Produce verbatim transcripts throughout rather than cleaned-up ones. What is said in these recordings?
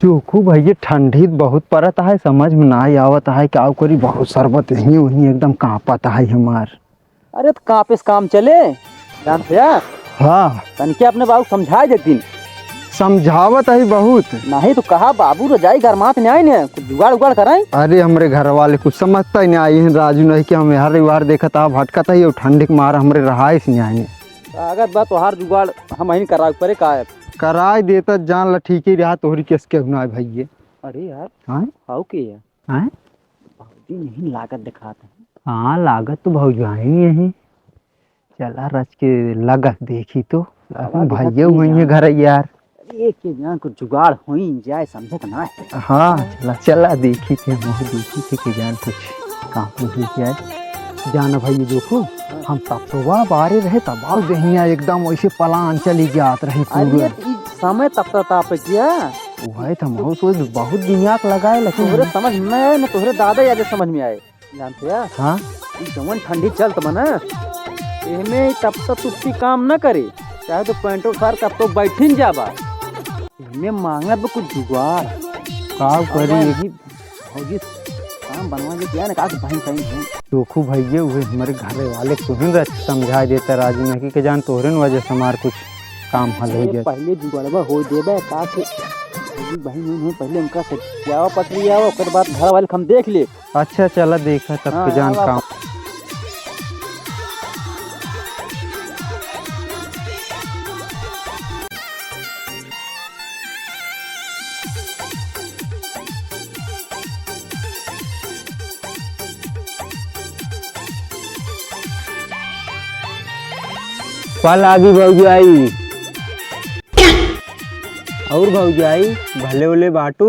चोखू भैया, ठंडी बहुत परत है, समझ में नाहीं आवत है, का करी, बहुत शरबत यहीं वहीं एकदम कांपत है हमार। अरे, तो कांपे से काम चले, जानत हया? हाँ। तनिके अपने बाबू समझाए देतिन। समझावत ही बहुत। नाहीं तो कहा, बाबू रजाई गरमात नाहीं ने, कुछ जुगाड़ उगाड़ कराई। अरे, हमरे घर वाले कुछ समझता ही नाहीं, यही राजू नहीं कि हम हर रविवार देखत आ भटकत ही, और ठंडी के मारे हमरे रहाइस नाहीं ने। अगर बा तोहार जुगाड़ हम ही कराए परे का है? कराए देता जान ला ठीक ही रहा, तोहरी केस के हुना है भैया। अरे यार, हाँ? आओ के है? हाँ? भौजी नहीं लागत दिखात है। हाँ, लागत तो भौजाई ही है। चला रच के लगत देखी तो। चला देखत भैया ही हुई है जान। घर यार। अरे के जान कुछ जुगाड़ होई जाए, समझत ना है। हाँ, चला, चला देखी थे, मुँह देखी थे के जान कुछ काम हो जाए। जान भैया देखो, हम तब तो वाह बारे रहे, तब आओ देहिया एकदम वैसे पलान चली जात रहे अरे पूरा। ई समय तब तो ताप किया। वही तो हम सोच बहुत दिमाग लगाए, लेकिन तोहरे समझ में आए ना, तोहरे दादा याद समझ में आए। जानत हया? हाँ? ई जवन ठंडी चलत बा ना, एहमे तपता तुपती काम न करे, चाहे तो पैंटो फाड़ तब तो बैठिन जाबा। एहमे मांगत बा कुछ जुगाड़। का अब करी? यही भौजी काम बनवा के दिया ना, का के बहन सही है। चोखू भैया, उहे हमरे घरे वाले तुहिन रच समझाए देता राजू, नहीं कि के जान तोहरे न वजह से हमार कुछ काम हल हो अरे जाए। पहले जुगाड़वा हो देबे, का से भौजी बहन हुई, पहले उनका से क्या पटरी आवा, ओकर बाद घर वाले हम देख ले। अच्छा, चला देखा तब हाँ, के जान आवा। काम। पल आगी भौजाई। और भौजाई, भले उले बाटू?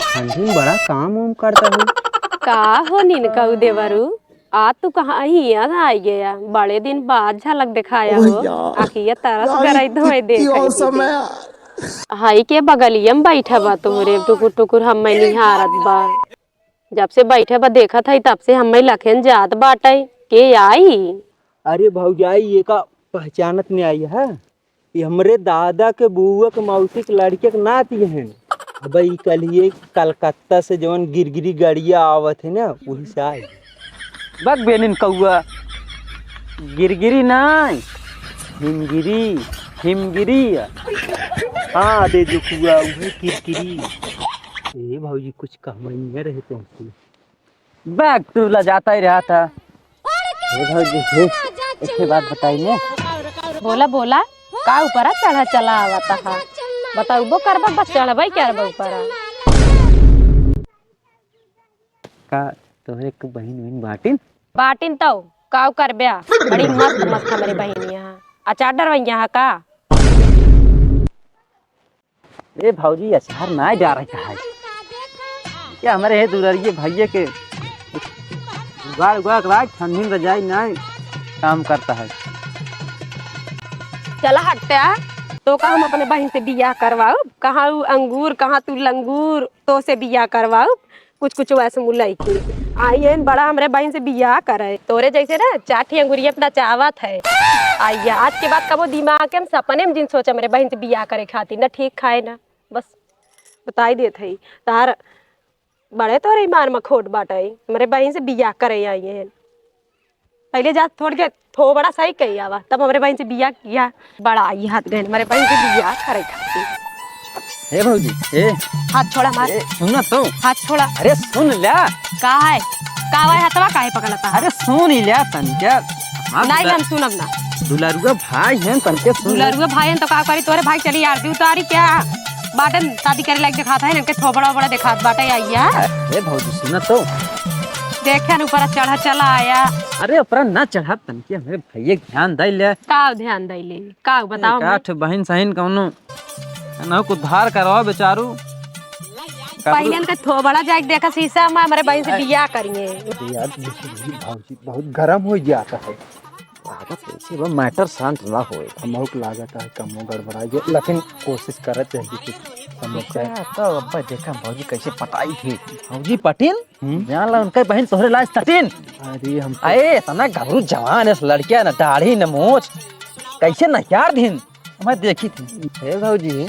ठंडी में बड़ा काम वाम करता हो। का हो निनकऊ देवरू, आज तू कहाँ हियाँ आई गया? बड़े दिन बाद झलक दिखाया हो। आखिया तरस गरई धोए देख के। हाई के बगलिया में बैठा बा तोहरे, टुकुर टुकुर हम्मे निहारत बा। जब से बैठे बा देखत हई, तब से हम्मे लखेन जात बाटे। के आई? अरे भौजाई, ये का पहचानत नहीं आई है? ये हमरे दादा के बुआ के मौसी के लड़के के नाती हैं। अब ई कलिए कलकत्ता से जवन गिरगिरी गड़िया आवत है ना, वही से आए। बक बेनिन कौआ, गिरगिरी नाय, हिमगिरी, हिमगिरी। हाँ, दे जो कुआ, उहे किरकिरी। ए भौजी, कुछ कहमैया रहे तुमसे। बैग तू ला जाता ही रहा था। हे भौजी, हे, एक ठे बात बताई ने। बोला, बोला, का ऊपरा चढ़ा चला आवता है? बतौबो करबा, बस चढ़बे करबा ऊपरा। का तोहरे के बहिन उहिन बाटिन? बाटिन तौ, काउ करब्या? बड़ी मस्त मस्त हमरे बहिन यहाँ। अचार डरवैया है का? ए भौजी, अचार नाय डारे का है? क्या हमरे हे दुलरिये भैये के जुगाड़ उगाड़ के लाए, ठंडी में रजाई नाय काम करता है। चला हटते आ, तो का हम अपने बहिन से बियाह करवाउब? कहाँ उ अंगूर, कहाँ तू लंगूर, तो से बियाह करवाउब? कुछ कुछ वैसे मुँह लइके आई है, बड़ा हमरे बहिन से बियाह करे। तोरे जैसे ना चार ठी अंगुरिया पे नचावत है। आइया, आज के बाद कबो दिमाग के हम सपने में जिन सोच हमरे बहिन से बियाह करे खातिर, ना ठीक खाए ना। बस बताई देत है, तार बड़े तोरे ईमान में खोट बाटे, हमरे बहिन से बियाह करे आई है। पहले जा थोड़ के थोबड़ा सही कही आवा, तब हमरे बहिन से बियाह किया। बड़ा आई हाथ गए हमरे बहिन से बियाह करे खातिर। हे भौजी, ए। हाथ छोड़ा हमार। ए, सुन ना तो। हाथ छोड़ा। अरे सुन ल्या। का है? का है हथवा काहे पकड़ता है? अरे सुन ही ल्या तनिका। हाँ, नहीं, दुला-, हम सुनब ना। दुलरुआ भाई हैं, तनिका सुन ले। दुलरुआ भाई हैं तो का करी, तोरे भाई चली आरती उतारी क्या? बाटन शादी करे लायक दिखाता है, इनके थोबड़ा ओबड़ा दिखात बाटे आइया। अरे भौजी सुन ना तो। देखे न ऊपर चढ़ा चला आया। अरे ऊपर ना चढ़ा तनिका, हमरे भैया के ध्यान दे ले। का ध्यान दे ले? का बताओ एक मैं? आठ बहिन सहिन कौनो ना कुछ धार करवाओ बेचारू। बहिनन के थोबड़ा जाके देखा शीशा में, हमरे बहिन से बियाह करिए। यार, देखिए, भौजी बहुत गरम हो जाता है। लागत ऐसे बा, मैटर शांत ना होए। हमहू के लागत है, कमो गड़बड़ा गया, लेकिन कोशिश करत है कि कुछ समझ जाए। तो अब्बा देखा भौजी कैसे पटाई थी। भौजी पटिन, हम्म? जान ला उनके बहिन तोहरे लायक सटिन। अरे हम तो अरे, इतना घबरू जवान है इस लड़किया, न दाढ़ी न मोछ, कैसे न यार दिन। मैं देखी थी। हे भौजी,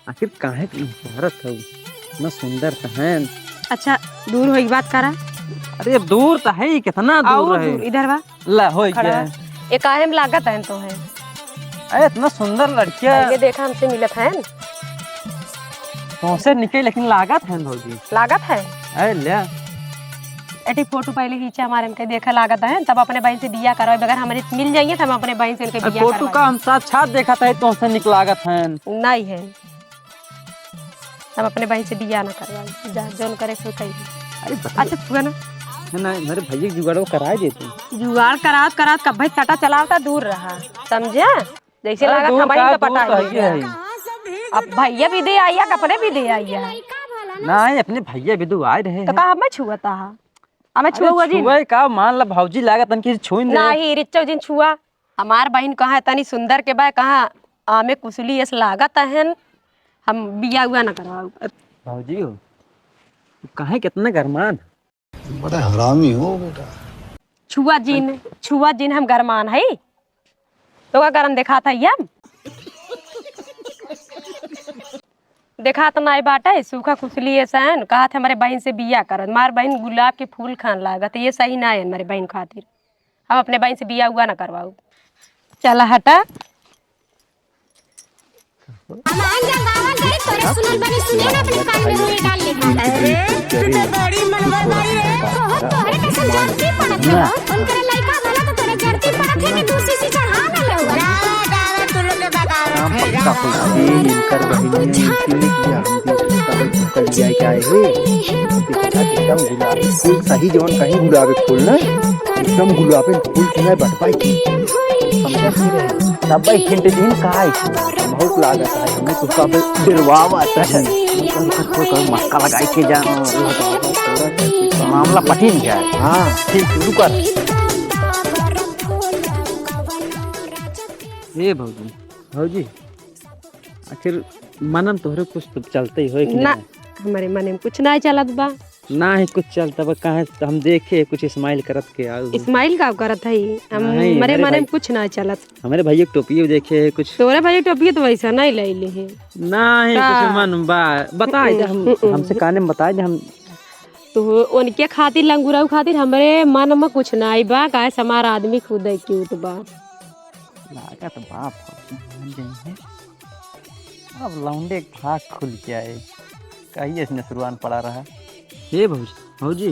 आखिर काहे के इनकारत हऊ? इतना सुंदर त हैं। अच्छा, दूर होई बात करा। अरे, अब दूर त है ही, कितना दूर आऊ रहे। दूर, इधर बा। ला, होई खड़ा। गया। ये काहे में लागत हैं तो हैं? अरे, इतना सुंदर लड़किया। पहले देखा हमसे मिलत हैं। तुमसे निके लेकिन लागत हैं भौजी। लागत हैं? अरे, ले। एटी फोटो पहले खींचे हमारे, इनके देखा लागत हैं, तब अपने बहन से बिया करवाए। बगैर हमारे मिल जाइए, तब हम अपने बहन से इनके अरे, बिया फोटो करवाए। का हम साक्षात देखत है, तुमसे निक लागत हैं। नहीं है। हम अपने बहन से बियाह ना करवाई, जा, जौन करे सो कही। अरे बता। अच्छा, छुआ ना। है ना, मेरे भैया के जुगाड़ो कराए देते। जुगाड़ करात करात कब भाई सटा चलावता दूर रहा, समझे? जैसे अरे लागत दूर हमारी का, का दूर पटाई तो है। है। अब भैया भी दे आइया, कपड़े भी दे आइया। ना, ये अपने भैया भी दो आए रहे तो हैं। का हमें छुअता है? हमें अरे छुआ हुआ जी? छुए का, मान ला भौजी लागत तन की छुइन दे। नाही, रिच्चो जिन छुआ। हमार बहिन कहाँ तनी सुंदर के बा, कहाँ आमे कुसुली एस लागत हन, हम बिया उआ न करवाऊ। भौजी हो, तू काहे कितना गरमान? बड़ा हरामी हो बेटा। छुआ जिन, छुआ जिन हम गरमान है, तो का गरम देखात है हम? देखात नाई बाटे, सूखा कुसुली एस हन, कहत है हमरे बहिन से बिया करत, मार बहिन गुलाब के फूल खान लागत, ये सही ना है हमारे बहिन खातिर। हम अपने बहिन से बिया उआ ना करवाऊ। चला हटा। हम आन जा गावल जाई, तोरे सुनल बनी सुने ना अपने कान में होई डाल ले। अरे, तू तो बड़ी मनवर बाई रे। कहो तोहरे कैसन जरूरत पड़त है, उनकरे लइका भला तो तोरे जरूरत पड़त है कि दूसरी से चढ़ा ना लो। गावा, गावा, तू लोग के बताओ। काम पक्का होई, इनकर बहिनिया इनकी निक जा, हम तो कल, कल जाए के आए हैं। एकदम गुलाबी फूल, सही जवन कहीं गुलाबी फूल ना, एकदम गुलाबी फूल के है बटवाई की। समझा कि नहीं? तब भाई hint दीन का है? बहुत लागत है, हमें तो कब डरवावत है। उनका थोड़ा सा मस्का लगाई के जाना, मामला पटी नहीं जाए। हाँ, ठीक, रुका। ए भौजी, भौजी, आखिर मनम तोहरे कुछ तो चलते ही होए कि ना, नहीं? हमरे मने में कुछ ना चलत बा। ना ही कुछ चलता बा, काहे त हम देखे कुछ smile करत के आऊ। Smile का करत है? हम नहीं, हमरे हमरे मने में भाई कुछ ना चलत। हमरे भैया के टोपियो देखे है कुछ। तोरे भैया के टोपियो तो वैसा नहीं ले ले है। नहीं, का? कुछ मन बा, बताए दे हम, हम्म, हम्म। हमसे काने में बताए दे हम। तो उनके खातिर, लंगुराऊ खातिर हमरे मन में कुछ नहीं बा, काहे से हमार आदमी खुद ही cute बा। लागत बा भौजी मान गई है। अब लौंडे के भाग खुल के आए। कहिए इसने सुरवान पड़ा रहा। हे भौजी, भौजी,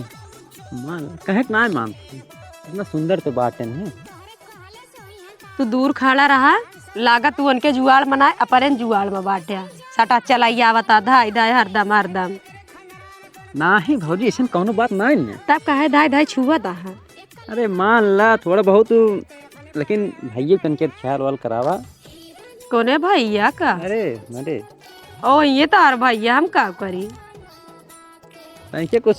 मान, कहे के नाय मानत? इतना सुंदर तो बाटे नहीं। तू दूर खड़ा रहा, लागत तू उनके जुआड़ में नाय, अपने जुआड़ में बाटे। सटा चलाई आवता, धाई धाई हरदम, हरदम। नाही भौजी, ऐसन कौनो बात नाय ने। तब काहे धाई धाई छुअत आहा? अरे मान ला थोड़ा बहुत, लेकिन भैया तनके ख्याल वाल करावा। कोने भैया का? अरे, अरे। ओ, ये तो हर भैया, हम का करी? तनके कुछ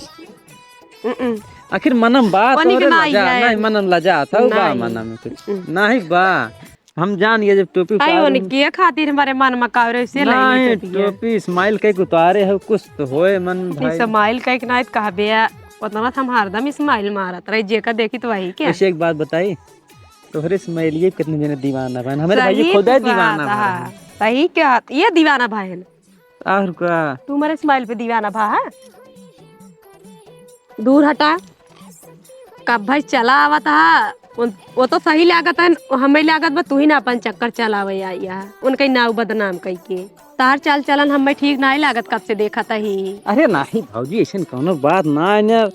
उम्म। आखिर मनम बा, ओनिक तोरे नाई लजा, है। नाई मनम लजा, था बा नाई। मनम में कुछ। उम्म। नाई बा। हम जान गए जब टोपी आई उतारे ओनिक के खातिर हमारे मन में कावरे से नहीं, लाइने टोपी है। टोपी smile कई उतारे हो, कुछ तो होए मन भाई। Smile कई के नाई कहबे, उतना तो हम हरदम smile मारत रही, जेका देखी तो वही के। वैसे एक बात बताई, तोहरे smile ये कितने जने दीवाना बहन, हमारे भाई सही खुद है तो दीवाना बात है। भाई। सही क्या, ये दीवाना भाई है। और का? तू हमारे smile पे दीवाना भा, हाँ? दूर हटा। कब भाई चला आवत हा? वो, वो तो सही लागत है, हमें लागत बा तू ही ना अपन चक्कर चलावे आई है। उनके नाव बदनाम कई के। तार चाल चलन हमें ठीक नाई लागत, कब से देखत ही। अरे नाही भौजी, ऐसन कौनो बात ना है ना।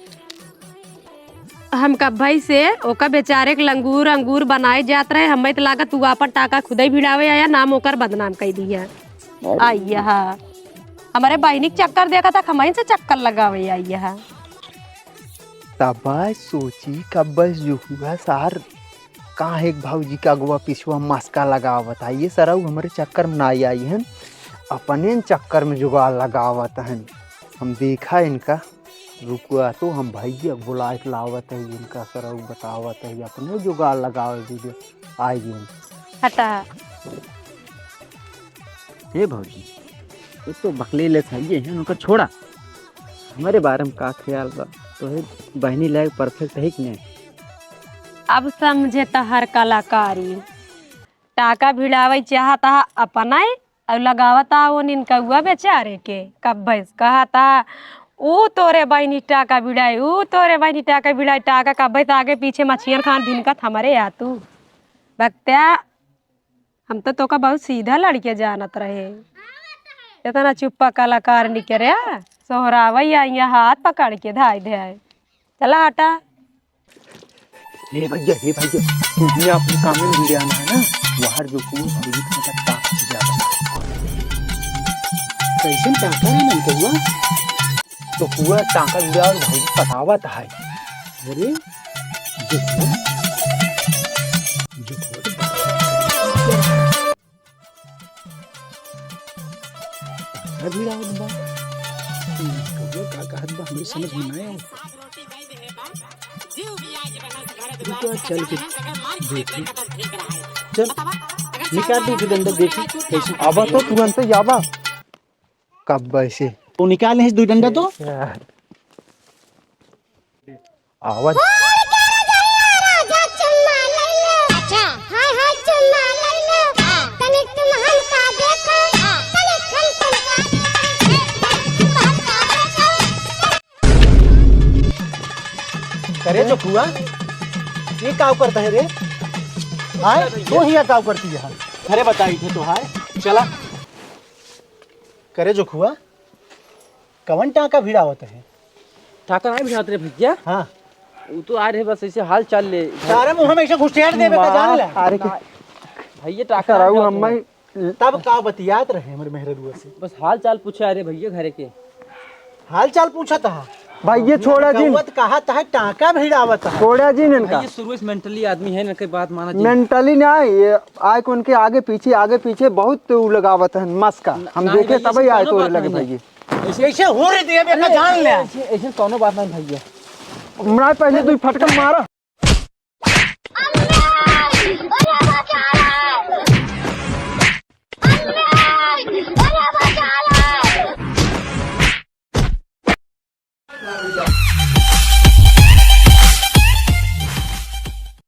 हम कब भाई से ओका बेचारे के लंगूर अंगूर बनाए जात रहे, हमें तो लागत तू आपन टाका खुदे भिड़ावे आया, नाम ओकर बदनाम कई दिया। अरे। आइया हा। हमरे बहिनी के चक्कर देखा था, हमइन से चक्कर लगावे आइया हा। तब सोची कब जुहुआ सार काहे के भौजी के अगवा पिछवा मस्का लगावत है। ये सरऊ हमरे चक्कर में ना आई हन, अपने न चक्कर में जुगाड़ लगावत हन। हम देखा इनका, रुकवा तो हम भैया बुलाए के लावत है, इनका सरऊ बतावत है, अपने जुगाड़ लगावे दीजिए, आई हन। हटा। हे भौजी, वो तो बकलेल है, सही है, उनका छोड़ा। हमारे बारे में का ख्याल बा? तो है बहनी लायक perfect है कि नहीं? अब समझे तहर कलाकारी। टाका भिड़ावे चाहत हा अपने, अउ लगावत आ वो निनकउआ बेचारे के, कब भैंस कहत आ, "ऊ तोरे बहिनी टाका बिड़ाई, ऊ तोरे बहिनी टाका बिड़ाई, टाका कब भैंस आगे पीछे मछियन खान भिनकत हमरे आ तू।" बकत्या, हम तो तोका बहुत सीधा लड़के जानत रहे। इतना चुप्पा कलाकार निकरे, सोहरावै आ, यहाँ हाथ पकड़ के धाई दे आए। चला हटा। हे भैया, हे भैया, तू भी अपने काम में भिड़े आना है ना, वहाँ जो तू अभी तक ताक दिया। कैसन टाका रे ननकउआ? तो पूरा टाका दिया और भौजी पटावत है। अरे, जो हुआ, जो हुआ तो टाका भिड़ावत बा। कउआ का कहत बा, हमरे समझ में ना आवत। रुको, चल के देखी। चल, निकाल दू डंडा, देखी कैसे। अब तो तुरंत ही आवा। कब ऐसे? तो निकाल नहीं दू डंडा तो। यार। आवाज। करे जो खुआ, ये काव करता है रे? आए, तू हिया काव करती है? अरे बताई थे तो हाय, चला। करे जो खुआ, कवन टाका भिड़ावत है? टाका नहीं भिड़ावत रे भैया। हाँ। वो तो आ रहे बस ऐसे हाल चाल ले। सारे मुँह में ऐसे घुसेड़ देबे का जान ले। अरे के भैया टाका कराऊ नहीं हम भिड़ावत मैं। तब का बतियात रहे हमरे मेहररुआ से? बस हाल चाल पूछे आ रहे भैया घरे के। हाल चाल पूछत हा? भैया छोड़ा जिन। कौवत कहा तहा टाका भिड़ावत हा। छोड़ा जिन इनका। भैया शुरू से मेंटली आदमी है, इनके बात माना जिन। मेंटली ना, ये आए को उनके आगे पीछे, आगे पीछे बहुत उ लगावत है मस्का। हम देखे तब ही आए तो लगे भैया। ऐसे हो रही थी, अब इनका जान ले। ऐसे, ऐसे कौनो बात नहीं भैया। मैं पहले तू फटकन मारा।